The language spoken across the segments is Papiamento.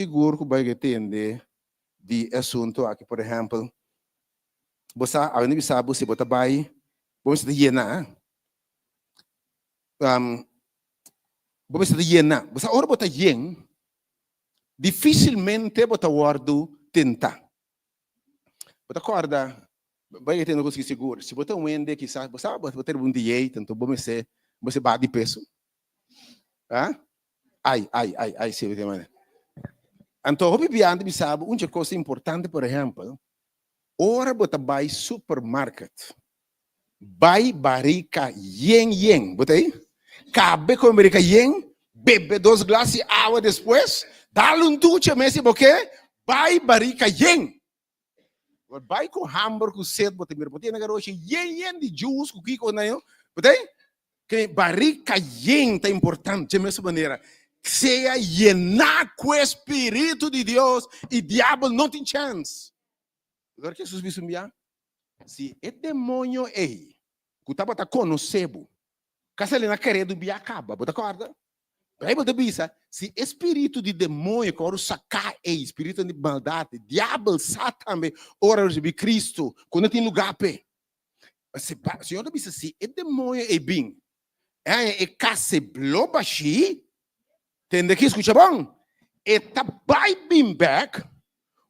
Sigur ku bai tende di e asuntu aki. Por ehèmpel, bo sa, awe no bisa bo si bo ta bai, bo mester ta yena. Bo mester ta yena. Bo sa ora bo ta yen, difísilmente bo ta wòrdu tentá. Bo ta kòrda, bai tende kos ki sigur, si bo ta un hende kisas, bo sa bo ta riba un dieta, anto bo mester, bo mester baha di peso. Ah? Ai, ai, ai, ai, si, di manera. Anto hopi bia antes bisa bo un dje kos importante, por ehèmpel, ora bo ta bai supermarket, bai barika yen yen, bo ta ei? Kabe kome barika yen, bebe dos glas di awa despues, dal un ducha mes si bo ke, bai barika yen. Bo bai ku hamber ku sed bo ta mira bo tene garoshi yen yen di juice ku kiko na yo. Bo ta ke barika yen ta importante dje mesun manera. Sea yená ku e spiritu di Dios i diabel no tin chèns. Ora ku Hesus bisa un bia, si e demoño ei ku tabata konosé bo ka sali na keredu bia kaba, bo ta kòrda? Bijbel ta bisa, si e spiritu di demoño ku a wòrdu saká ei, spiritu di maldat, di diabel, sa tambe ora risibi Kristu, ku no tin lugá p'e. Señor ta bisa, si e demoño ei bin, e haña e kas e blo bashí, tende aki, skucha bon, e ta bai bin bèk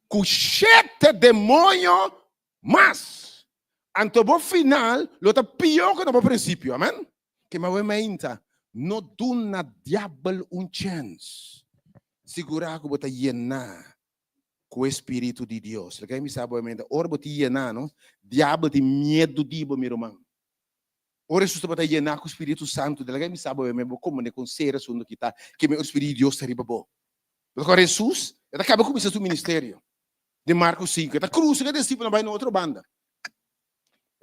ku shete demoño mas. Anto bo final lo ta pió ku na bo prinsipio. Amen. Kema bo meinta, no duna diabel un chèns. Sigurá ku bo ta yená ku e spiritu di Dios. Loke mi sa bo meinta, ora bo tin yená, no, diabel tin miedu di bo, mi ruman. Ora Hesus tabata yená ku spiritu santu, loke mi sa bo meinta, bo komprende kon serio asuntu ki ta, keme ora spiritu di Dios ta riba bo. Pasobra Hesus, e ta kaba kuminsá su ministerio. Den Marko sinku, e ta krusa ku e disipelnan bai na otro banda.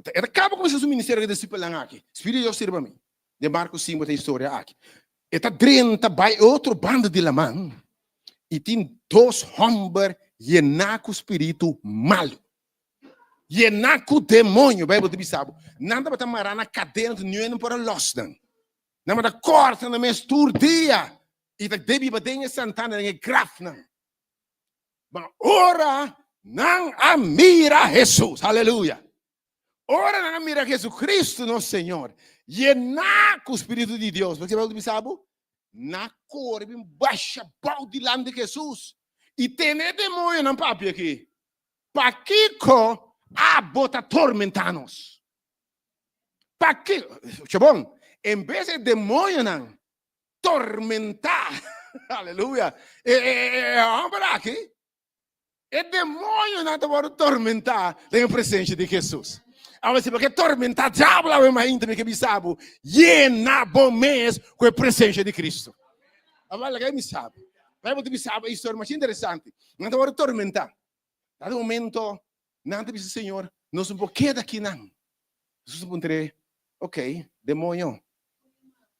E ta kaba kuminsá su ministerio ku e disipelnan aki. Spiritu di Dios sirba mi. Den Marko sinku ta e historia aki. E ta drenta bai e otro banda di laman i tin dos hòmber yená ku spiritu malu, yená ku demoño. Beibel ta bisa bo, nan tabata mará na kadena ku niun hende por a lòs nan. Nan tabata kòrta nan mes tur dia i ta biba den e santana, den e grafnan. Ma ora nan a mira Hesus, aleluya, ora nan a mira Jesucristo nos Señor, yená ku Spiritu di Dios, bo sabi bisa bo? Nan a kore bin basha bou dilanti di Hesus i tene e demoñonan papia aki, Pakiko abo ta tormentá nos? Pakiko? Escucha bon, en bes e demoñonan tormentá, aleluya, e, e, e, e homber aki, e demonionan ta wòrdu tormentá den e presensia di Hesus. Awe si bo ke tormentá diablo awe mainta mi ke bisa bo, yena bo mes ku e presensia di Kristu. Awe laga mi sa bo. Bijbel ta bisa bo e historia masha interesante. Nan ta wòrdu tormentá. Dado momento nan ta bisa Señor, nos no por keda akinan. Hesus a puntr'é, Ok, demoño,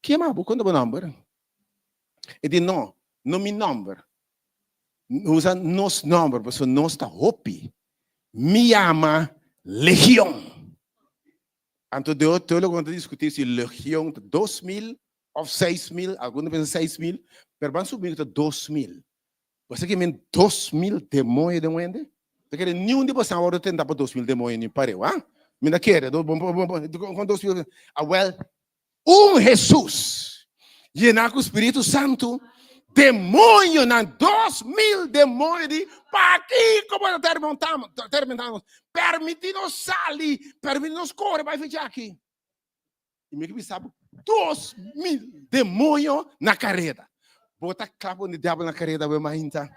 ki yama bo? Kon ta bo nòmber? E di, No, no mi nòmber. Usa nos nòmber, pasobra nos ta hopi. Mi yama Legion. Anto teólogonan ta diskutí si legion ta 2000 òf 6000, algun ta pensa 6000, pero ban supone ku ta 2000. Bo sa ke men 2000 demoño den un hende? Ta kere niun di bosan wòrdu tentá pa 2000 demoño ni pareu, ha? Mi ta kere, kon 2000? Awèl, un Hesus yená ku Spiritu Santu, demoñonan, 2000 demoño di, Pakiko bo ta tormentá nos? Permití nos sali, permití nos kore bai fecha aki. I mi ke bisa bo, 2000 demoño na kareda. Bo ta kla pone diabel na kareda we mainta?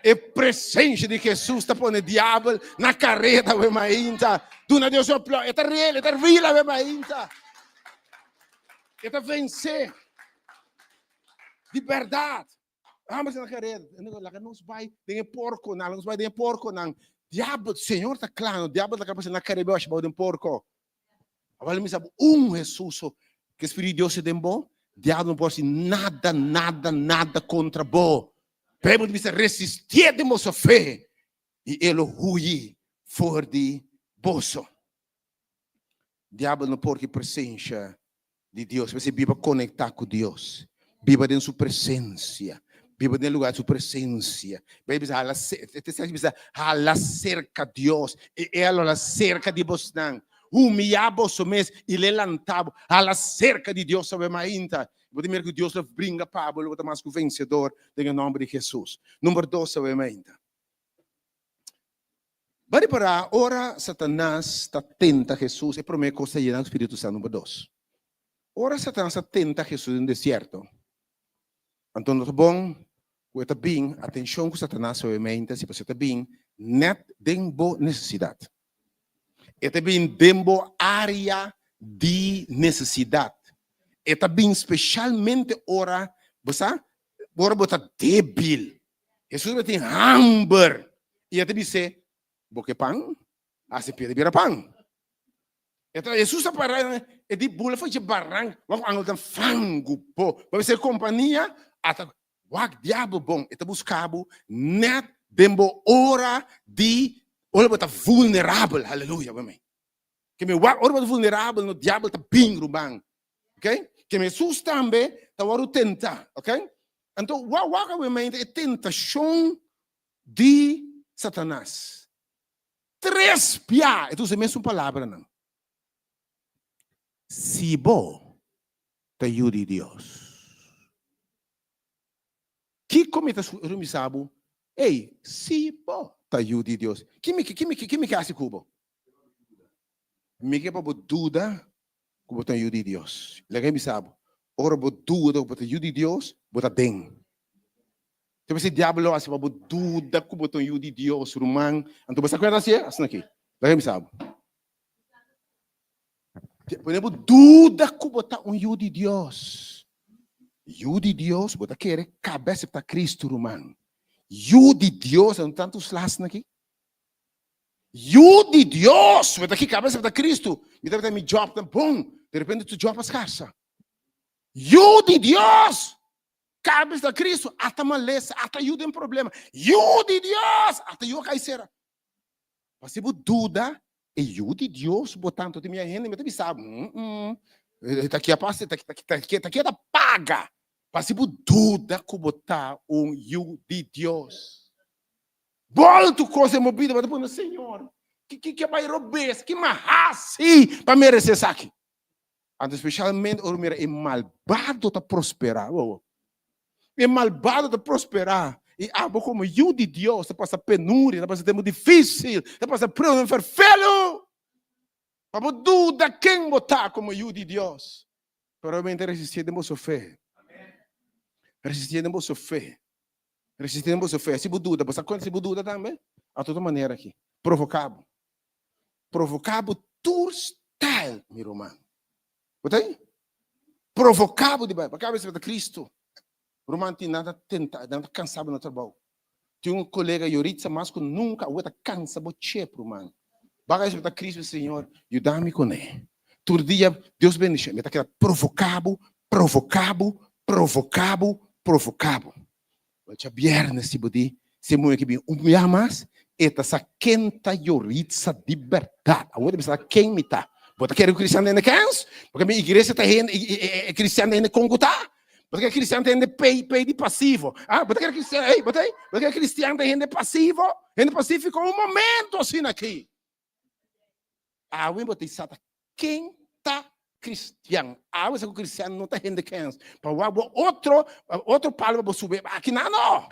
E presensia di Hesus ta pone diabel na kareda we mainta. Duna Dios un aplauso. E ta real, e ta real we mainta. E ta vense. Di bèrdat. Ambos na kareda. Laga nos bai den e porkonan, laga nos bai den e porkonan. Diabel, Señor ta kla, no? Diabel ta kla na kareda bai den porko. Awor mi sa un Hesus so ke Spiritu di Dios ta den bo, diabel no por hasi nada, nada, nada kontra bo. Bijbel ta bisa resistié den boso fe i e lo huyi for di boso. Diabel no por ki presensha di Dios. Mester biba konektá ku Dios, biba den su presensia, Biba den lugar di su presencia. Bijbel bisa hala e bisa hala cerca Dios i e lo hala cerca di bosnan. Humiyá boso mes i lo e lantá bo. Hala cerca di Dios awe mainta. Bo ta mira ku Dios lo bringa pa bo, lo bo ta mas ku vencedor den e nomber di Jesus. Number dos awe mainta. Bo a ripará ora Satanas ta tenta Jesus, e promé kos ta yena ku Spiritu Santu. Number dos. Ora Satanas a tenta Jesus den desierto, anto no ta bon ku e ta bin, atenshon ku Satanas obviamente, si pasobra e ta bin nèt den bo nesesidat. E ta bin den bo área di nesesidat. E ta bin speshalmente ora bo sa, ora bo ta débil. Hesus tabatin hamber i e ta bis'é, Bo ke pan? Hasi piedra bira pan. E ta Hesus a para e di bula for dje barank, wak angel ta fangu bo. Bo bisa e kompania ata wak diabel bon, e ta buska bo nèt den bo ora di ora bo ta vulnerabel. Haleluya, bo mi. Ke mi wak ora bo ta vulnerabel no diabel ta bin ruman. Ok? Ke mi Hesus tambe ta wòrdu tentá. Ok? Anto wak wak awe e tentashon di Satanas. Tres bia e ta usa e mesun palabranan. Si bo ta yu di Dios. Kiko mi ta bisa bo? Ey, si bo ta yu di Dios. Ki mi ki mi ki mi ke hasi ku bo? Mi ke pa bo duda ku bo ta un yu di Dios. Laga mi bisa bo, ora bo duda ku bo ta yu di Dios, bo ta den. Te bes e diabel lo hasi pa bo duda ku bo ta un yu di Dios, ruman. Anto bo sa ku e ta hasi? Asina aki. Laga mi bisa bo. Pone bo duda ku bo ta un yu di Dios. Yu di Dios, bo ta kere kabe aseptá Kristu, ruman. Yu di Dios, anto tantu sla asina aki. Yu di Dios, bo ta ki kabe aseptá Kristu. Mi tabata mi job ta bon, de repente tu job a skarsa. Yu di Dios! Kabes na Cristo, ata malesa, ata yu den problema. Yu di Dios! Ata yu a kai sera. Pa si bo duda, e yu di Dios bo ta, anto tin mia hende mi ta bisa bo, mm, ta kia pasa, ta ta kia ta paga. Pa si bo duda ku bo ta un yu di Dios. Boltu kos den bo bida, bo ta puntra, Señor, ki ki a bai robes? Ki mi a hasi pa merese esaki? Anto spesialmente ora mira e malbado ta prosperá. Wow. E malbado ta prosperá. I abo komo yu di Dios ta pasa penuria, ta pasa tempu difísil, ta pasa prueba ferfelu. Pa bo duda ken bo ta komo yu di Dios. Pero obviamente resistí den boso fe. Resistí den boso fe. Resistí den boso fe. Si bo duda, bo sa kon si bo duda tambe? Anto otro manera aki. Provoká bo. Provoká bo tur style, mi ruman. Bo ta ei? Provoká bo di bai. Bo kabes ta Cristo. Ruman tin nan ta tenta, nan ta kansa bo na trabou. Tin un kolega yoritsa mas ku nunka, awor ta kansa bo chep, ruman. Bo kabes ta Cristo, Señor, yuda mi kuné. Tur dia, Dios bendicion. Mi ta keda provoká bo, provoká bo, provoká bo, provoká bo. Djabièrnè si bo di si e muhé ki bin un biaha mas, e ta sa ken ta Yoritza di bèrdat. Awor e ta bisa ken mi ta. Bo ta kere ku kristian ta hende kèns? Bo ke mi iglesia ta hende, e kristian ta hende kon ku ta? Bo ta kere kristian ta hende pei, pei di pasivo? Ah, bo ta kere kristian, ey, bo ta, bo ta kere kristian ta hende pasivo? Hende pasífiko un momento asina aki. Awe bo ta sa ta ken ta cristian. Awe sa ku cristian no ta hende kens. Pa wak bo otro, otro palo bo sube aki na no.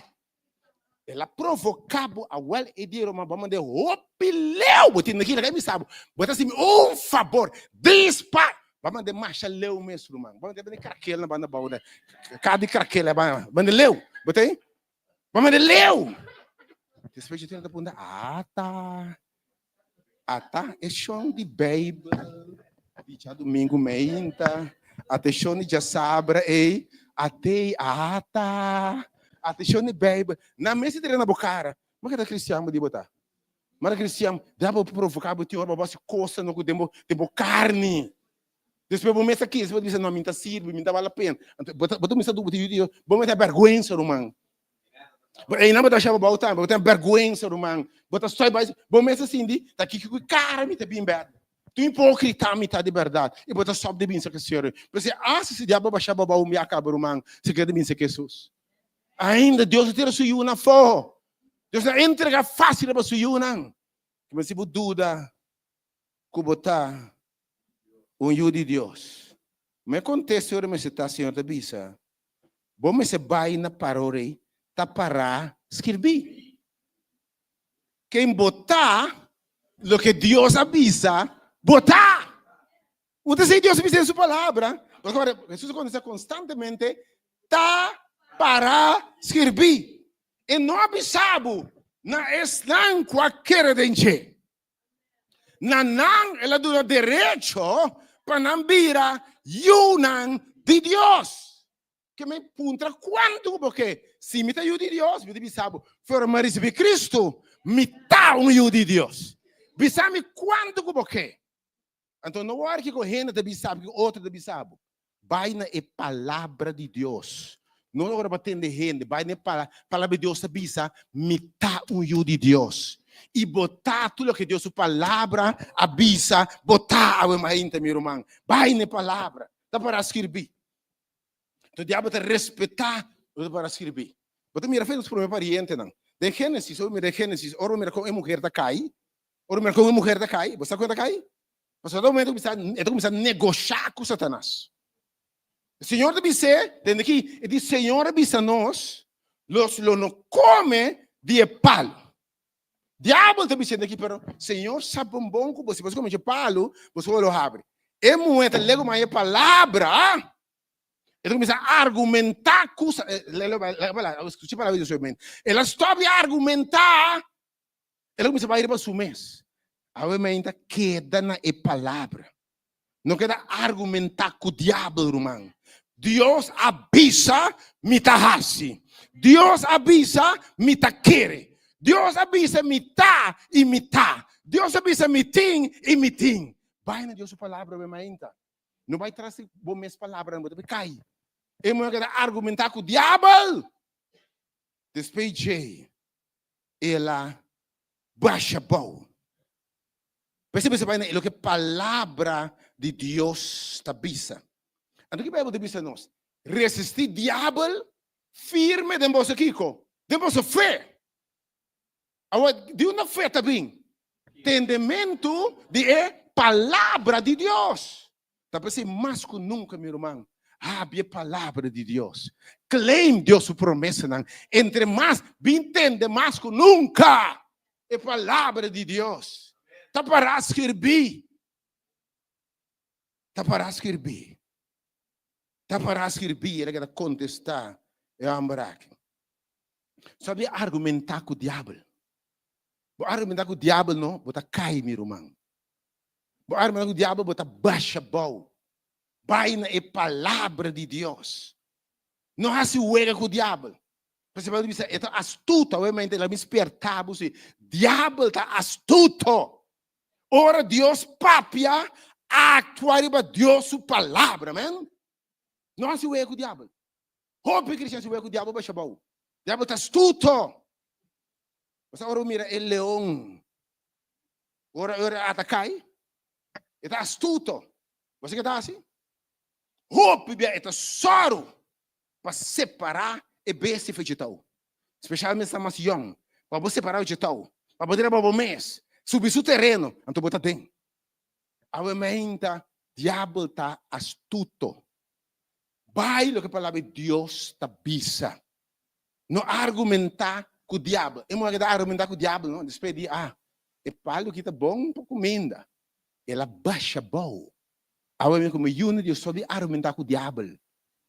El a provoca bo awel e dia roma bo mande hopi leu bo tin aki laga mi sa bo. Bo ta hasi mi un fabor. Dispa. Bo mande masha leu mes ruman. Bo mande bende krakel na banda bou. Ka di krakel bande leu. Bo ta Bo mande leu. Despues yo tin ta punta ata. Ata e shon di Bijbel di djadumingu meinta, ata e shon di djasabra ei, atei ata, ata e shon di Bijbel. Nan mes ta na bo kara. Ma keda kristian bo di bo ta? Ma kristian da bo provoka bo tin ora bo hasi kosanan ku den bo den bo karni. Despues bo mes ta kis, bo ta bisa no mi ta sirbi, mi ta bal la pena. Anto bo ta bo ta kuminsa duda di Dios, bo mester bèrgwensa ruman. Bo einan bo ta shaba bou tambe, bo ten bèrgwensa ruman. Bo ta stoi bai, bo mes ta sinti ta kiko ku kara mi ta bin bèk. Tu hipókrita mi ta di bèrdat i bo ta stòp di binsa ku Señor. P'esei asta si diablo basha bo bou mi a kaba ruman, si keda binsa ku Hesus. Ainda Dios a tira su yunan afó. Dios a entrega fácil pa su yunan. Kuma si bo duda ku bo ta un yu di Dios? Ma e kontesto ora mester ta, Señor ta bisa, bo mester bai na parorei ta pará skirbí. Ken bo ta, loke Dios a bisa, bo ta. Bo ta si Dios a bisa den su palabra. Pasobra Hesus a kontestá konstantemente, Ta pará skirbí. E no a bisa bo na esnan ku a kere den dje. Na nan el a duna derecho pa nan bira yunan di Dios. Ke mi puntra kuantu ku bo ke. Si mi ta yu di Dios, mi ta bisa bo, for mi a risibí Kristu, mi ta un yu di Dios. Bisa mi kuantu ku bo ke. Anto no wòrdu kiko hende ta bisa bo, kiko otro ta bisa bo. Bai na e Palabra di Dios. No ora bo tende hende, bai na e Palabra di Dios ta bisa, Mi ta un yu di Dios. I bo ta tur loke Dios su Palabra a bisa, bo ta awe mainta, mi ruman. Bai na e Palabra. Ta para skirbí. Anto diabel ta respetá loke ta para skirbí. Bo ta mira fe nos promé parientenan. Den Génesis, ora bo mira den Génesis, ora bo mira kon e muher ta kai, Ora mira kon e muher ta kai, bo sa kon e ta kai? Pasobra ta momento kuminsá, e ta kuminsá negoshá ku Satanas. E Señor ta bis'é, tende aki, e di, Señor a bisa nos, los lo no kome di e palu. Diabel ta bis'é aki, pero Señor sa bon bon ku bo, si bo kome dje palu, bo soba lo habri. E muher ta lego mai e palabra, e ta kuminsá argumentá ku, skucha e palabra di Dios, el a stòp di argumentá. El a kuminsá bai riba su mes. Awe meinta keda na e palabra. No keda argumentá ku diabel, ruman. Dios a bisa, mi ta hasi. Dios a bisa, mi ta kere. Dios a bisa, mi ta i mi ta. Dios a bisa, mi tin i mi tin. Bai na Dios su palabra awe mainta. No bai tras di bo mes palabranan, bo ta bai kai. E muher a keda argumentá ku diabel. Despues dje, el a basha bou. P'esei mester bai na e loke Palabra di Dios ta bisa. Anto ki Beibel ta bisa nos? Resistí diabel firme den boso kiko? Den boso fe. Awor, di unda fe ta bin? Tendementu di e Palabra di Dios. Ta p'esei mas ku nunka, mi ruman, habia e Palabra di Dios. Claim Dios su promesanan. Entre mas, bin tende mas ku nunka e Palabra di Dios. Ta pará skirbí. Ta pará skirbí. Ta pará skirbí. El a keda kontestá e hòmber aki. Sabi argumentá ku diabel. Bo argumentá ku diabel no, bo ta kai, mi ruman. Bo arma ku diabel bo ta basha bou. Bai na e palabra di Dios. No hasi wega ku diabel. Pasobra Beibel ta bisa e ta astuto. Awe mente laga mi sperta bo si. Diabel ta astuto. Ora Dios papia, aktua riba Dios su palabra. Amen. No hasi wega ku diabel. Hopi kristian hasi wega ku diabel basha bou. Diabel ta astuto. Pasobra ora bo mira e leon. Ora ora e atakai, e ta astuto. Bo sa ke ta hasi? Hopi bia e ta sòru pa separá e bestia for dje tou. Spesialmente esnan mas yòn. Pa bo separá dje tou, pa bo dreba bo mes, subi su tereno, anto bo ta den. Awe mainta, diabel ta astuto. Bai loke palabra di Dios ta bisa. No argumentá ku diabel. E muhé ta argumentá ku diabel, no? Despues di, ah, e palu aki ta bon pa kuminda. El a basha bou. Awe mi komo yu di Dios so di argumentá ku diabel.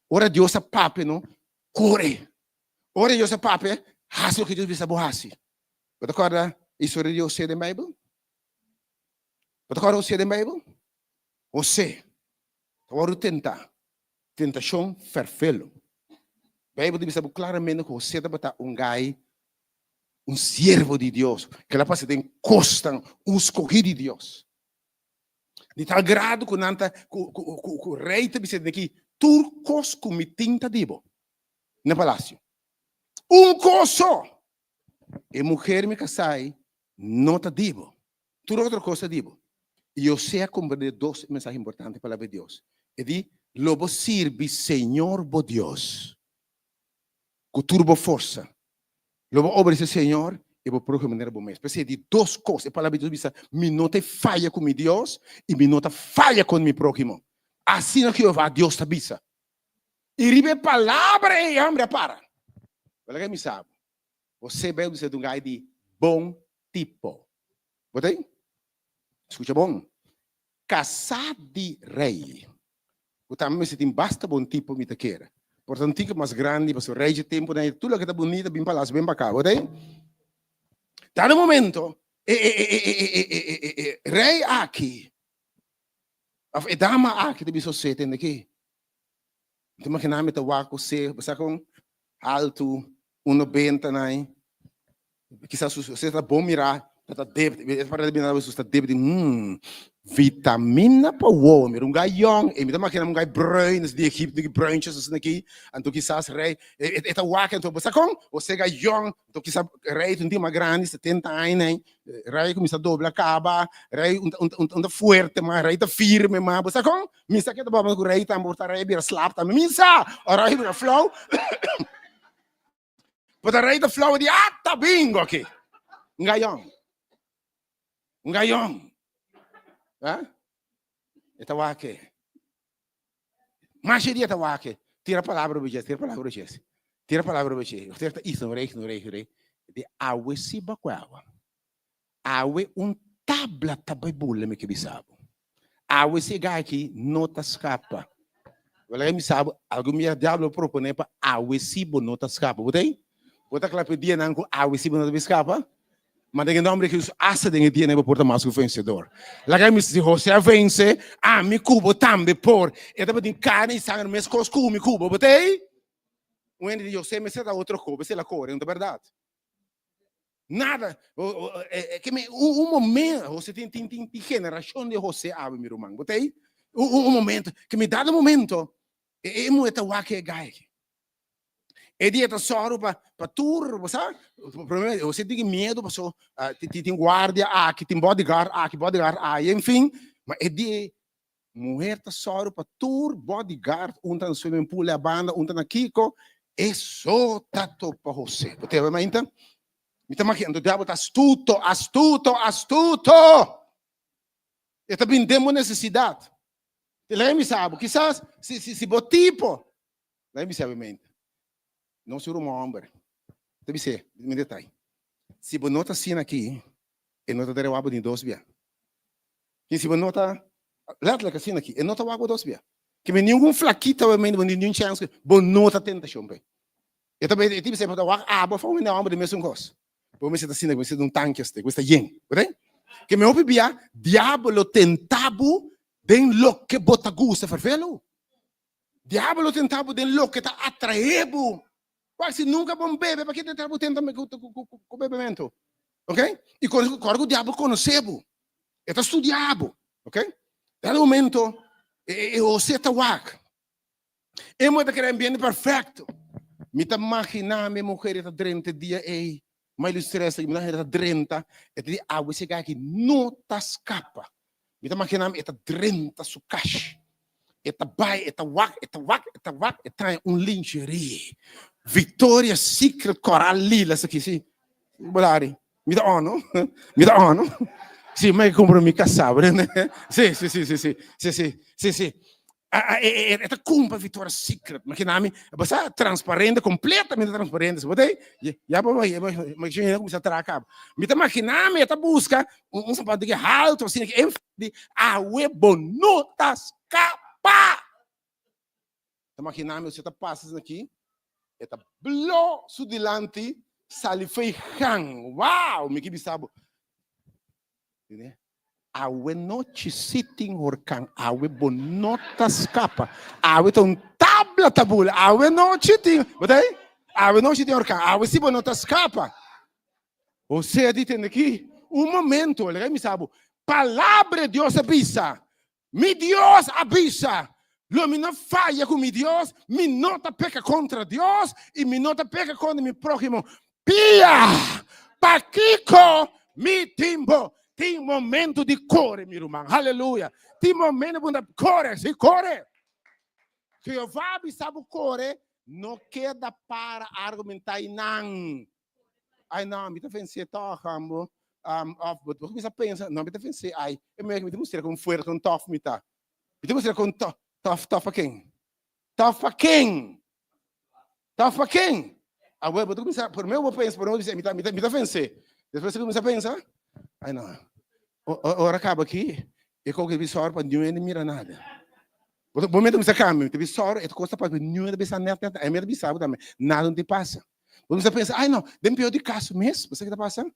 Ora Dios a papia, no, kore. Ora Dios a papia, hasi loke Dios bisa bo hasi. Bo ta kòrda e historia di José den Beibel? Bo ta kòrda José den Beibel? José ta wòrdu tentá. Tentashon ferfelo. Beibel ta bisa bo klaramente ku José tabata un gai, un siervo di Dios, ku el a pasa den kosnan, un skohí di Dios. Di tal grado ku nan ta, ku, ku, ku, ku rei ta bisa den aki, tur kos ku mi tin ta di bo, na palasio. Un kos so, e muher mi kasai no ta di bo. Tur otro kos ta di bo. I José a komprendé dos mensahe importante palabra di Dios. E di, Lo bo sirbi Señor bo Dios. Ku tur bo forsa. Lo bo obedesé Señor i bo próhimo manera bo mes. P'esei di dos kos e Palabra di Dios bisa, Mi no ta faya ku mi Dios i mi no ta faya kon mi próhimo. Asina Jehová Dios ta bisa. I riba e palabra ei e hòmber a para. Bo laga mi sa bo. Bo sebe bo ta un gai di bon tipo. Bo ta ei? Skucha bon. Kasá di rei. Bo tambe mester tin basta bon tipo mi ta kere. Por ta un tiki mas grandi pasobra rei dje tempunan ei tur loke ta bunita bin palas bin baka. Bo ta ei? Dado momento e e e e e e e e rei aki of e dama aki ta bisa José tende ki. Mi ta imaginá mi ta wak José, bo sa kon? Altu, un nobenta nai. Kisas José ta bon mirá, ta ta deb, e ta para bira Jesús ta deb di, hmm, vitamina pa wowo. Mira un gai yong, e mi ta imaginá un gai bruin, di Egipto, di bruintjes asina aki. Anto kisas rei, e ta wak, anto bo sa kon? José gai yong, anto kisas rei ta un tin mas grandi, 70 aña nai. Rei kuminsá dobla kaba, rei un ta fuerte mas, rei ta firme mas, bo sa kon? Mi sa ke ta papia ku rei tambe, por ta rei bira slap tambe, mi sa! Ora rei bira flou, por ta rei ta flou di ata bingo aki. Un gayon, un gayon, ha? E ta wak e. Masha dia ta wak e. Tira palabra riba dje, tira palabra riba dje, tira palabra riba dje. Usted ta ignor'é, ignor'é, ignor'é. Di awe si bakuawa. Awe un tabla ta bai bula mi ke bisa bo. Awe si e gai aki no ta skapa. Bo laga mi sa bo, algun bia diablo a propone pa awe si bo no ta skapa. Bo ta ei? Bo ta kla pa e dianan ku awe si bo no ta bai skapa? Ma den e nomber di Jesus, asta den e dianan bo por ta mas ku vensedor. Laga mi si Jose a vense, ami ku bo tambe por. E tabatin karni i sanger meskos ku mi ku bo. Bo ta ei? Un hende di Jose mester ta otro ko, mester la kore, no ta bèrdat? Nada. Ke me un momento, José tin tin tin tin generacion di José awe mi ruman. Bo ta ei? Un un momento, ke me dado momento e e muher ta wak e gai aki. E dia ta sòru pa pa tur, bo sa? Prome José tin miedo paso tin tin guardia aki, tin bodyguard aki, bodyguard aya, en fin. Ma e dia Muher ta sòru pa tur bodyguard, un ta na swimming pool e banda, un ta na kiko, e so ta topa José. Bo tebe mainta? Mi ta magia, anto diablo ta astuto, astuto, astuto! E ta bin den bo nesesidat. Te laga mi sa bo, kisas si, si, si bo tipo, laga mi sa bo mainta. No su ruman homber. Ta bis'é, mi detay. Si bo no ta asina aki, e no ta dere wak bo ni dos bia. I si bo no ta letterlijk asina aki, e no ta wak bo dos bia. Ke men ningun flakita bo men bo ningun chèns bo no ta tentashon p'e. E ta e tipo bo ta wak abo for un hende hòmber di mesun kos. Bo mester ta asina, bo mester ta un tanki asina, bo mester ta yen. Bo ta? Ke men hopi bia diabel lo tenta bo den loke bo ta gusta fervelo. Diabel lo tenta bo den loke ta atrae bo. Wak si nunka bon bebe, pa ke ta bo tenta ku bebementu? Ok? I kòrda ku diabel konosé bo. E ta studia bo. Ok? Dado momento, e e José ta wak. E muher ta kere ambiente perfecto. Mi ta maginá mi muher e ta drenta e dia ei. Ma ilustresa, mi ta drenta, e ta di awe si aki no ta skapa. Mi ta maginá mi e ta drenta su kash. E ta bai, e ta wak, e ta wak, e ta wak, e trae un lingerie. Victoria's Secret coral lila esaki, si. Bolari. Mi ta ono, mi ta ono. Si, mi kumpra mi kasá, Si, si, si, si, si, si, si, si, si. E ta kumpra Victoria's Secret. Imagina mi, basta transparente, completamente transparente. Bo ta Ya bo bai, ma yo kuminsá traha kaba. Mi ta imagina mi e ta buska un sapato di alto asina ki di awe bo no ta skapa. Ta imagina mi, si ta pasa asina aki, e ta blo su dilanti sali fei gang. Wow! Mi ke bisa bo. Awe nochi si tin horkan, awe bo no ta skapa. Awe ta un tabla ta bula. Awe nochi tin, bo ta ei? Awe nochi tin horkan, awe si bo no ta skapa. José a di tende aki, un momento, laga mi sa bo, palabra di Dios a bisa, Mi Dios a bisa, Lo mi no faya ku mi Dios, mi no ta peka kontra Dios i mi no ta peka kontra mi próhimo. Pia! Pakiko mi tin bo? Tin momento di kore, mi ruman. Haleluya! Tin momento ku bo ta kore, si kore. Jehová a bisa bo kore. No keda para argumentá einan. Ai no, mi ta vensé tòg, ambo. Òf bo kuminsá pensa, no, mi ta vensé, ai, e muhé mi ta mustra kon fuerte, kon tòf mi ta. Mi ta mustra kon tòf, tòf, tòf pa ken? Tòf pa ken? Tòf pa ken? Awor bo ta kuminsá, promé bo pensa, promé bo bisa, mi ta, mi ta, mi ta vensé. Despues bo kuminsá pensa, ai no, ora kaba aki, e kos ke bisa ora pa niun hende mira nada. Bo bo mester kuminsá kambia, mi ta bisa ora, e kos ta pasa, niun hende ta bisa nèt nèt, ami ta bisa bo tambe, nada no tin pasa. Bo kuminsá pensa, ai no, den peor di kaso mes, bo sa ke ta pasa?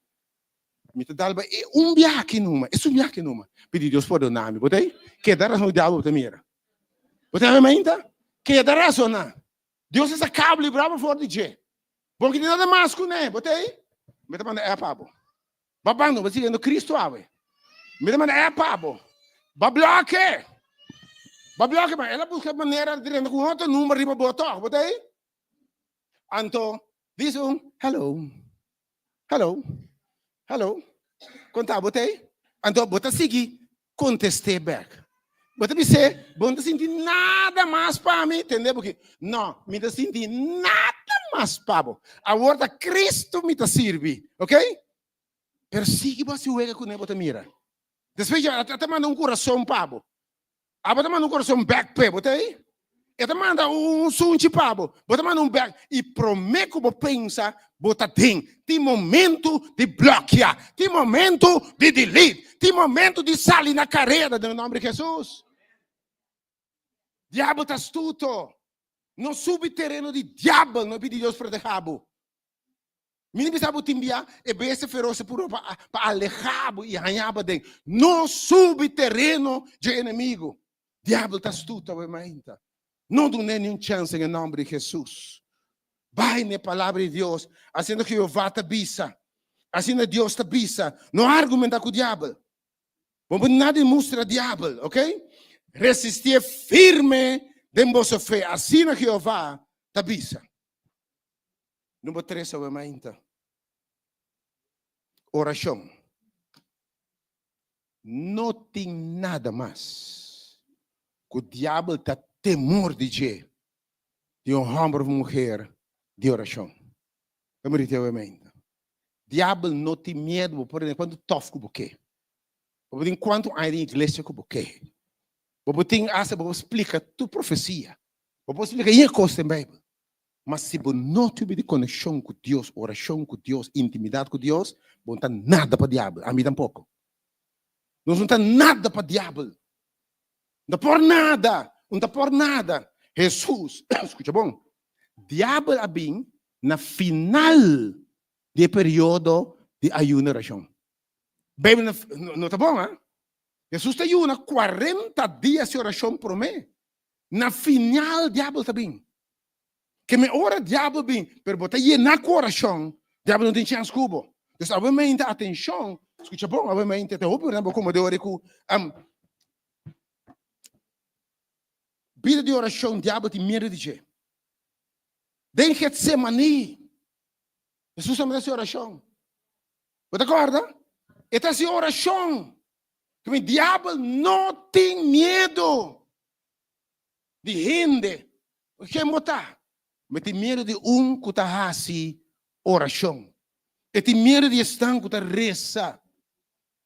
Mi ta dal ba e un biaha aki numa, esun biaha aki numa. Pidi Dios pordona mi. Bo ta ei? Keda razon ku diabel bo ta mira. Bo ta mi mainta? Keda razona. Dios a saka bo, libra bo for di dje. Bo no kende nada mas ku ne. Bo ta ei? Mi ta manda app pa bo. Bo bandona, bo ta siguiendo Cristo awe. Mi ta manda app pa bo. Bo bloke. Bo bloke, ma el a buska manera di renta ku un otro number riba bo tòg. Bo ta ei? Anto, dice un, hello. Hello, hello, kon ta bo t'ei? Anto bo ta sigui kontest'é bèk. Bo ta bis'é, bo no ta sinti nada mas pa mi, tende bo ki? No, mi ta sinti nada mas pa bo. Awor ta Cristo mi ta sirbi, ok? Pero sigui bo hasi wega kuné bo ta mira. Despues ya a ta manda un kurason pa bo. Abo ta manda un corazon bek p'e, bo ta ei? E ta manda un sunchi pa bo, bo ta manda un bek. I promé ku bo pensa, bo ta den. Tin momento di blòkia, tin momento di delete, tin momento di sali na kareda den e nòmber di Hesus. Diabel ta astuto. No subi tereno di diabel, no pidi Dios protehá bo. Mi ta bisa bo tin bia e bestia feros ta purba pa pa aleha bo i haña bo aden. No subi tereno dje enemigo. Diabel ta astuto awe mainta. No dun'é niun chèns den e nòmber di Hesus. Bai na e Palabra di Dios, asina Jehová ta bisa. Asina Dios ta bisa. No argumentá ku diabel. Bo no nada di mustra diabel, ok? Resistié firme den boso fe, asina Jehová ta bisa. Number tres awe mainta. Orashon. No tin nada mas ku diabel ta temor di dje di un hòmber òf muher di orashon. Ta muri te awe mainta. Diabel no tin miedu, bo por tene kuantu tòf ku bo ke. Bo por tin kuantu aña den iglesia ku bo ke. Bo por tin asta bo por splika tur profesia. Bo por splika yen kos den Beibel. Ma si bo no tubi di konekshon ku Dios, orashon ku Dios, intimidat ku Dios, bo no ta nada pa diabel, ami tampoko. Nos no ta nada pa diabel. No ta por nada, no ta por nada. Hesus, skucha bon, diabel a bin na final di e periodo di ayuno i orashon. Beibel no ta bon, ha? Hesus ta yuna kuarenta dia si orashon promé. Na final diabel ta bin. Ke me ora diabel bin, pero bo ta yená ku orashon, diabel no tin chèns ku bo. Dus awe mente atenshon, skucha bon, awe mente ta hopi ora bo komo de ora ku bida di orashon diabel tin miedu di dje. Den Getsemaní, Hesus a manda hasi orashon. Bo ta kòrda? E ta hasi orashon. Ku diabel no tin miedu di hende. Ken bo ta? Mi tin miedu di un ku ta hasi orashon. E tin miedu di esnan ku ta resa.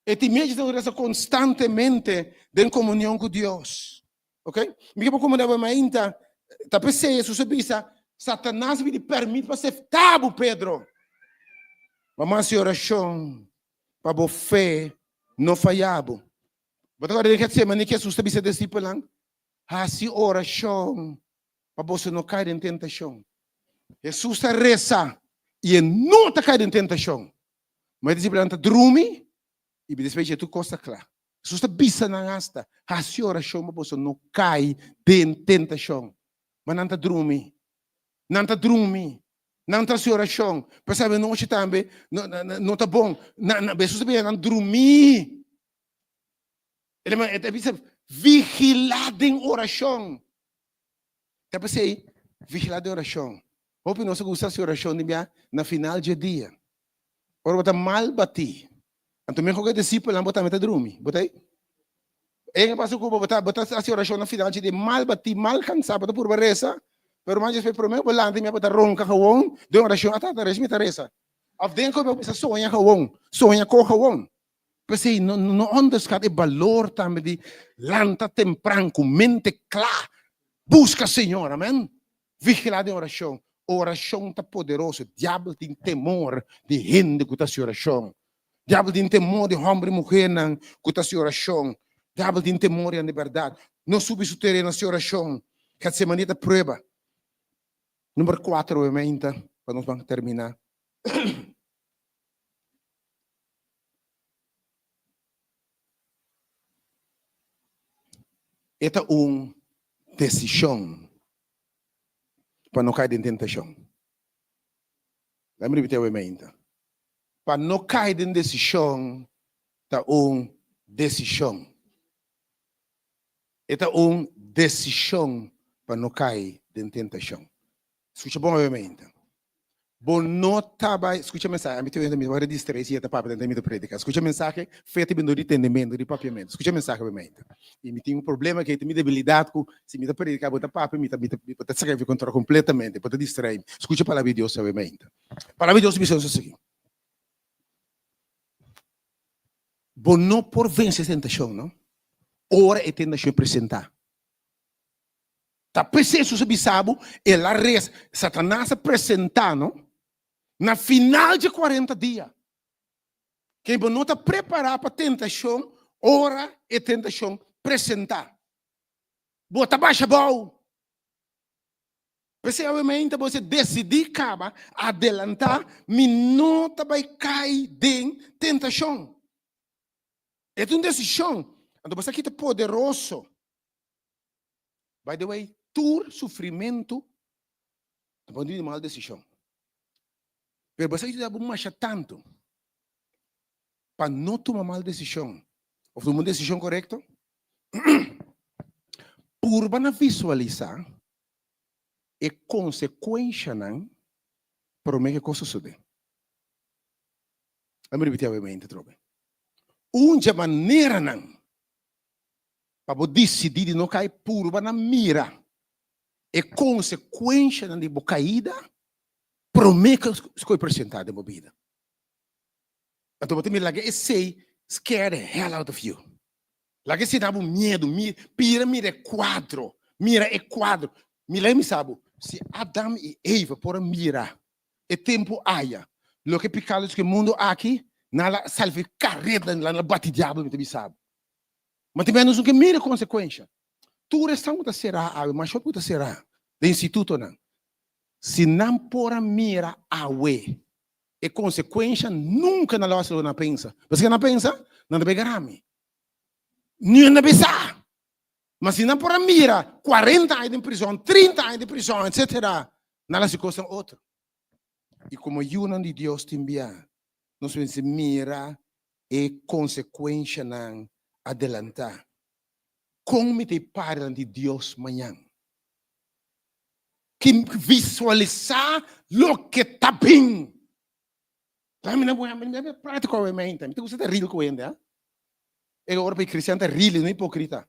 E tin miedu di esnan ku ta resa konstantemente den komunion ku Dios. Ok? Mi ke por komandá bo mainta, ta p'esei Hesus a bisa, Satanas a pidi pèrmit pa seftá bo, Pedro. Ma mi hasi orashon pa bo fe no fayá bo. Bo ta kòrda den Getsemani ku Hesus ta bisa e disipelnan, Hasi orashon pa boso no kai den tentashon. Hesus ta resa i e no ta kai den tentashon. Ma e disipelnan ta drumi i despues dje tur kos ta kla. Hesus ta bisa nan asta, Hasi orashon pa boso no kai den tentashon. Ma nan ta drumi. Nan ta drumi. Nan ta hasi orashon. Pasaba e nochi tambe no ta bon. Hesus ta bisa nan drumi. E ta bisa vigilá den orashon. Ta p'esei vigilá den orashon. Hopi nos a gusta hasi orashon di bia na final dje dia. Ora bo ta mal batí, anto mehor ku e disipelnan bo tambe ta drumi. Bo ta ei? E pasa ku bo, bo ta hasi orashon na final dje dia mal batí, mal kansá, bo ta purba resa. Pero ruman djespe promé bo lanta mi bo ta ronka gewoon den orashon ata ta resa mi ta resa. Of den ku bo bisa soña gewoon, soña ko gewoon. P'esei no no onderschat e balor tambe di lanta tempran ku mente kla, buska Señor, amen. Vigilá den orashon. Orashon ta poderoso. Diabel tin temor di hende ku ta hasi orashon. Diabel tin temor di hòmber i muhernan ku ta hasi orashon. Diabel tin temor di nan di bèrdat. No subi su tereno hasi orashon. Getsemaní ta prueba. Number kuater obviamente pa nos ban terminá. E ta un desishon pa no kai den tentashon. Laat mi ripití obviamente. Pa no kai den desishon ta un desishon. E ta un desishon pa no kai den tentashon. Skucha bon obviamente. Bo no ta bai, skucha mensahe, ami ta mi ta bai distraí si e ta papia den mi ta prediká. Skucha mensahe, fe ta bini dor di tendementu, di papiamentu. Skucha mensahe obviamente. I mi tin un problema ke ta mi debilidat ku si mi ta prediká bo ta papia mi ta mi ta bo ta saka mi kontrol kompletamente, bo ta distraí mi. Skucha palabra di Dios obviamente. Palabra di Dios ta bisa nos así. Bo no por vense tentashon, no, ora e tentashon presentá. Ta p'esei Hesus a bisa bo, el a resa, Satanas a presentá, no, na final dje kuarenta dia. Ke bo no ta prepará pa tentashon ora e tentashon presentá. Bo ta basha bou. P'esei awe mainta bo mester desidí kaba, adelantá, mi no ta bai kai den tentashon. E ta un desishon. Anto bo sa ki ta poderoso. By the way, tur sufrimentu ta por di mal desishon. Pero bo sa yuda bo masha tantu pa no tuma mal desishon òf tuma un desishon korekto. Purba na visualisá e konsekuenshanan promé ku e kos sosodé. Ami ripití awe mente atrobe. Un dje maneranan pa bo disidí di no kai, purba na mira e konsekuenshanan di bo kaida promé ku e presentá den bo bida. Anto bo ta mira laga esei scare the hell out of you. Laga esei da bo miedu, pira mira e kuadro, mira e kuadro. Mi lei mi sa bo, si Adam i Eva por a mira e tempu aya, loke piká lo ku e mundu aki, nan a salva e kareda, nan a bati diabel, mi ta bisa bo. Ma tin bes nos no ke mira e konsekuensha. Tur esnan ku ta será awe, masha hopi ku ta será den institutonan, si nan por a mira awe e konsekuensha, nunka nan lo hasi loke nan a pensa. Pasobra ke nan a pensa? Nan ta bai garami. Niun ta bisa. Ma si nan por a mira kuarenta aña den prizòn, trinta aña den prizòn, etsetera, nan lo hasi kosnan otro. I komo yunan di Dios tin bia, nos mester mira e konsekuenshanan adelantá. Kon mi ta e para di Dios mañan? Ki visualisá loke ta bin. Mi na mi prátiko awe mente. Mi ta gusta ta real ku hende, ha? E ora pa e kristian ta real, no hipokrita.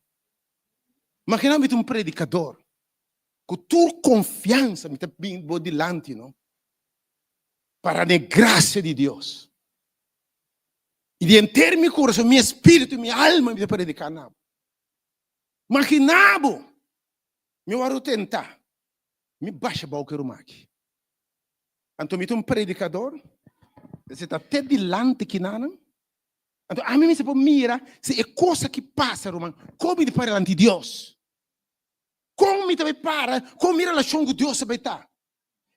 Imagina mi ta un predikador ku tur konfiansa mi ta bin bo dilanti, no? Para den e grasia di Dios. I di henter mi kurason, mi espiritu i mi alma mi ta prediká na bo. Maginá bo, mi wòrdu tentá, mi basha bou ku e ruman aki. Anto mi ta un predikador, esei ta te dilanti kinanan. Anto ami mester por mira si e kos aki pasa, ruman, kon mi ta para dilanti Dios? Kon mi ta bai para, kon mi relashon ku Dios ta bai ta?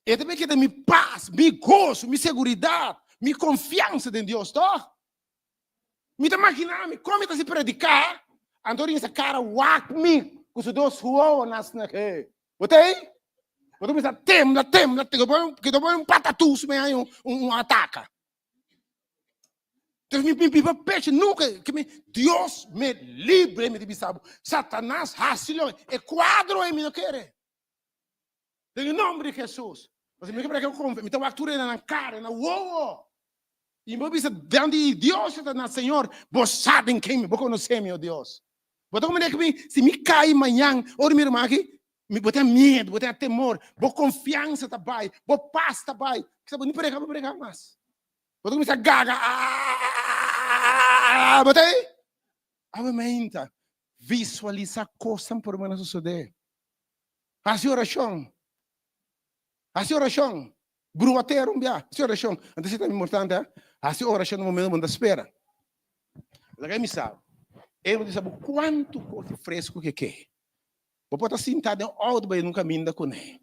E ta bai keda mi pas, mi goso, mi seguridat, mi konfiansa den Dios, tòg? Mi ta maginá mi kon mi ta hasi prediká, anto rin sa kara wak mi ku su dos wowonan asina ke. Bo ta ei? Bo ta kuminsá tembla, tembla, tembla, ke ta pone un patatus mi haña un ataka. Entonces mi mi biba pecho nunka ke mi Dios me libre mi ta bisa bo. Satanas hasi lo e kuadro ei mi no kere. Den e nomber di Jesus. Pasobra mi ke konfia, mi ta wak tur hende nan kara, nan wowo. I bo bisa dilanti di Dios, Satanas, Señor, bo sa den ken mi, bo konosé mi, o Dios. Bo ta komprendé ku mi, si mi kai mañan, ora mi ruman aki, Bo tin miedu, bo tin temor, bo konfiansa ta bai, bo pas ta bai. Kisa bo ni prega, bo prega mas. Bo ta kuminsá gaga, aah, bo ta ei? Awe meinta, visualisá kosnan por mena sosodé. Hasi orashon. Hasi orashon. Brua tera un bia. Hasi orashon. Anto esei ta importante, ha? Hasi orashon na momento bo no ta spera. Laga mi sa, e bo ta sa bo kuantu kos di fresku ke ke. Bo por ta sinta den outo bai nun kaminda kuné.